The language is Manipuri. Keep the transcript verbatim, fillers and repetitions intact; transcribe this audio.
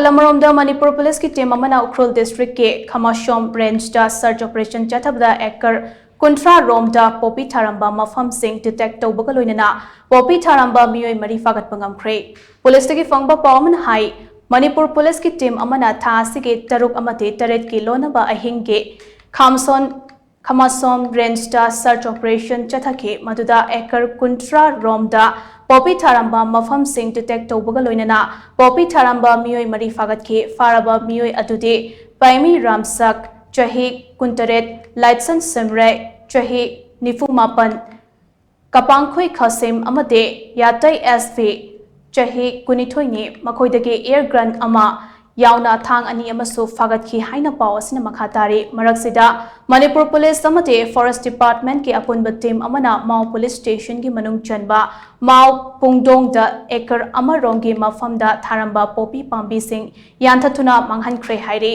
ꯑꯃꯔꯣꯝꯗ, ꯃꯅꯤꯄꯨꯔ ꯄꯨꯂꯤꯁꯀꯤ ꯇꯤꯝ ꯑꯃꯅ ꯎꯈ꯭ꯔꯨꯜ ꯗꯤꯁꯇ꯭ꯔꯤꯛꯀꯤ ꯈꯃꯁꯣꯝ ꯔꯦꯟꯖꯇ ꯁꯔꯆ ꯑꯣꯄꯔꯦꯁꯟ ꯆꯠꯊꯕꯗ ꯑꯦꯀꯔ ꯀꯨꯟꯊ꯭ꯔꯥ ꯔꯣꯝꯗ ꯄꯣꯄꯤ ꯊꯥꯔꯝꯕ ꯃꯐꯝꯁꯤꯡ ꯗꯤꯇꯦꯛ ꯇꯧꯕꯒ ꯂꯣꯏꯅꯅ ꯄꯣꯄꯤ ꯊꯥꯔꯝꯕ ꯃꯤꯑꯣꯏ ꯃꯔꯤ ꯐꯥꯒꯠꯄ ꯉꯝꯈ꯭ꯔꯦ꯫ ꯄꯨꯂꯤꯁꯇꯒꯤ ꯐꯪꯕ ꯄꯥꯎ ꯑꯃꯅ ꯍꯥꯏ, ꯃꯅꯤꯄꯨꯔ ꯄꯨꯂꯤꯁꯀꯤ ꯇꯤꯝ ꯑꯃꯅ ꯊꯥ ꯑꯁꯤꯒꯤ ꯇꯔꯨꯛ ꯑꯃꯗꯤ ꯇꯔꯦꯠꯀꯤ ꯂꯣꯟꯅꯕ ꯑꯍꯤꯡꯒꯤ ꯈꯥꯝꯁꯣꯟ ꯈꯃꯁꯣꯝ ꯔꯦꯟꯖꯇ ꯁꯔꯆ ꯑꯣꯄꯔꯦꯁꯟ ꯆꯠꯊꯈꯤ꯫ ꯃꯗꯨꯗ ꯑꯦꯀꯔ ꯀꯨꯟꯊ꯭ꯔꯥ ꯔꯣꯝꯗ ꯄꯣꯄꯤ ꯊꯥꯔꯝꯕ ꯃꯐꯝꯁꯤꯡ ꯗꯤꯇꯦꯛ ꯇꯧꯕꯒ ꯂꯣꯏꯅꯅ ꯄꯣꯄꯤ ꯊꯥꯔꯝꯕ ꯃꯤꯑꯣꯏ ꯃꯔꯤ ꯐꯥꯒꯠꯈꯤ꯫ ꯐꯥꯔꯕ ꯃꯤꯑꯣꯏ ꯑꯗꯨꯗꯤ ꯄꯥꯏꯃꯤ ꯔꯥꯝꯁꯛ, ꯆꯍꯤ ꯀꯨꯟꯇꯔꯦꯠ, ꯂꯥꯏꯠꯁꯟ ꯁꯤꯝꯔꯦ, ꯆꯍꯤ ꯅꯤꯐꯨ ꯃꯥꯄꯟ, ꯀꯄꯥꯡꯈꯨꯏ ꯈꯥꯁꯤꯝ ꯑꯃꯗꯤ ꯌꯥꯇꯩ ꯑꯦꯁ ꯚꯤ, ꯆꯍꯤ ꯀꯨꯟꯅꯤꯊꯣꯏꯅꯤ꯫ ꯃꯈꯣꯏꯗꯒꯤ ꯑꯦꯌꯔ ꯒꯟ ꯑꯃ ꯌꯥꯎꯅ ꯊꯥꯡ ꯑꯅꯤ ꯑꯃꯁꯨ ꯐꯥꯒꯠꯈꯤ ꯍꯥꯏꯅ ꯄꯥꯎ ꯑꯁꯤꯅ ꯃꯈꯥ ꯇꯥꯔꯤ꯫ ꯃꯔꯛꯁꯤꯗ, ꯃꯅꯤꯄꯨꯔ ꯄꯨꯂꯤꯁ ꯑꯃꯗꯤ ꯐꯣꯔꯦꯁ ꯗꯤꯄꯥꯔꯠꯃꯦꯟꯠꯀꯤ ꯑꯄꯨꯟꯕ ꯇꯤꯝ ꯑꯃꯅ ꯃꯥꯎ ꯄꯨꯂꯤꯁ ꯁ꯭ꯇꯦꯁꯟꯒꯤ ꯃꯅꯨꯡ ꯆꯟꯕ ꯃꯥꯎ ꯄꯨꯡꯗꯣꯡꯗ ꯑꯦꯀꯔ ꯑꯃꯔꯣꯝꯒꯤ ꯃꯐꯝꯗ ꯊꯥꯔꯝꯕ ꯄꯣꯄꯤ ꯄꯥꯝꯕꯤꯁꯤꯡ ꯌꯥꯟꯊꯠꯇꯨꯅ ꯃꯥꯡꯍꯟꯈ꯭ꯔꯦ ꯍꯥꯏꯔꯤ꯫